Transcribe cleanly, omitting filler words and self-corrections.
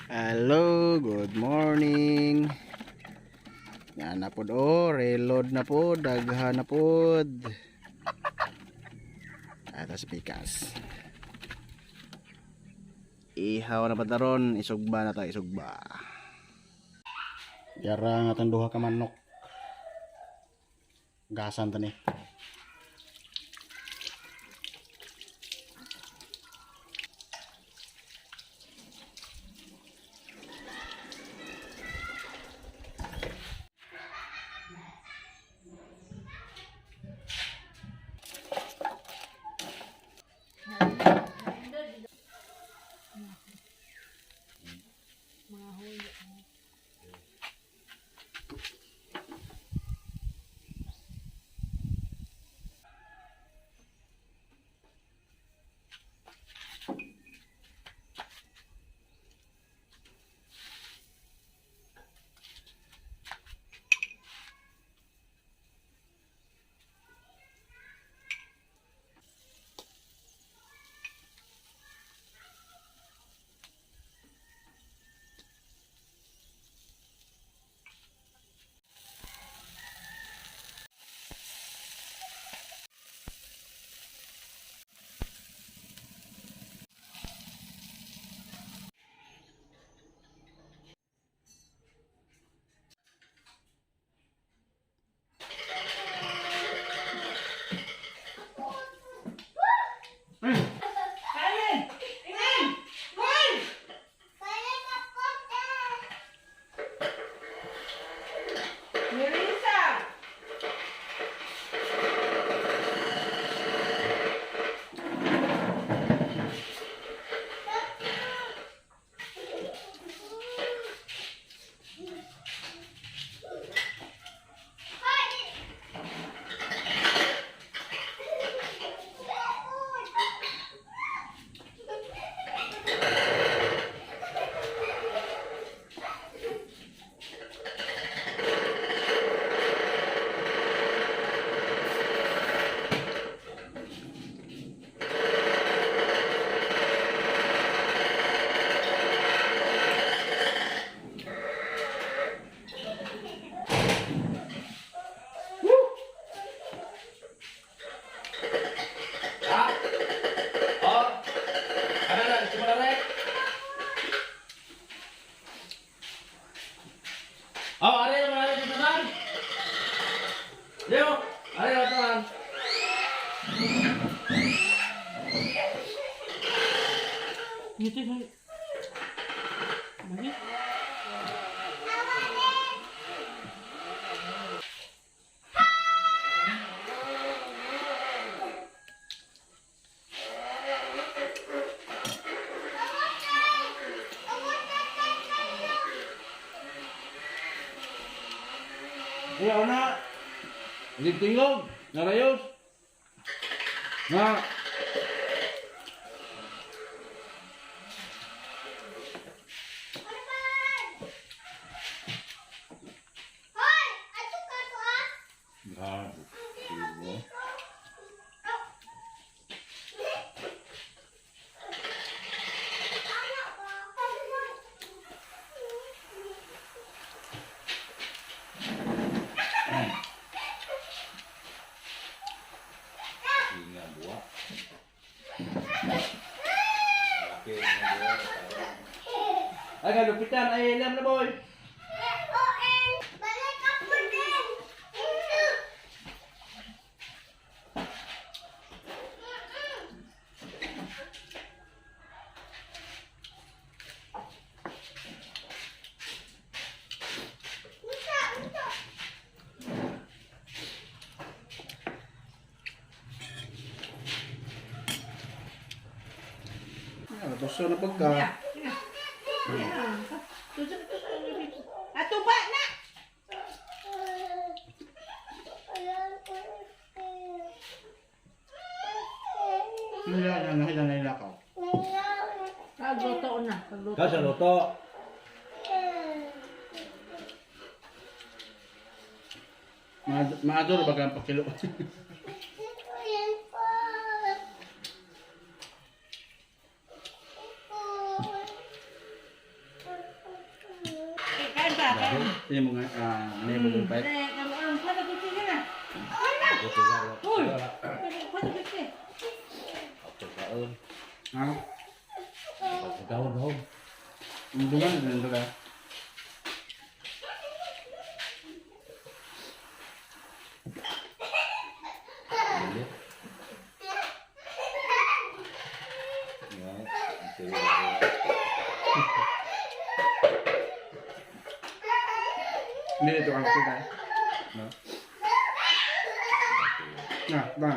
Hello, good morning. Yan na pod oh, reload na pod, daghan na pod. Atas pikas. Ihaw na pa taron, isugba na ta, isugba. Yara nga tang duha ka manok. Gasan ta ni. Nerissa! Ha? Oh. Ano na, gusto mo na rin? Oh, are na marami dito tanan. Leo, are na tanan. Leo na. Hindi tingog, narayos. Na. Ah, sige. Singa buwa. Laki nga buwa. Ay, kalupitan. Ay, ilam na boy. Yan, tuso na pagka. Ato ba na? Nila na nila nila ka. Pagluto na. Pagluto. Kasa luto. Maador ba kang pakilo? Ini mga ano yung mga pipe? Eh, kamu ang kwata kuti na. Ito ka. Uy. Kwata kuti. Pagkaon. Ha? Pagkaon, hog. Ang duga, ang duga. Ya, ito. Hindi dito ang kita. No. Na, ba.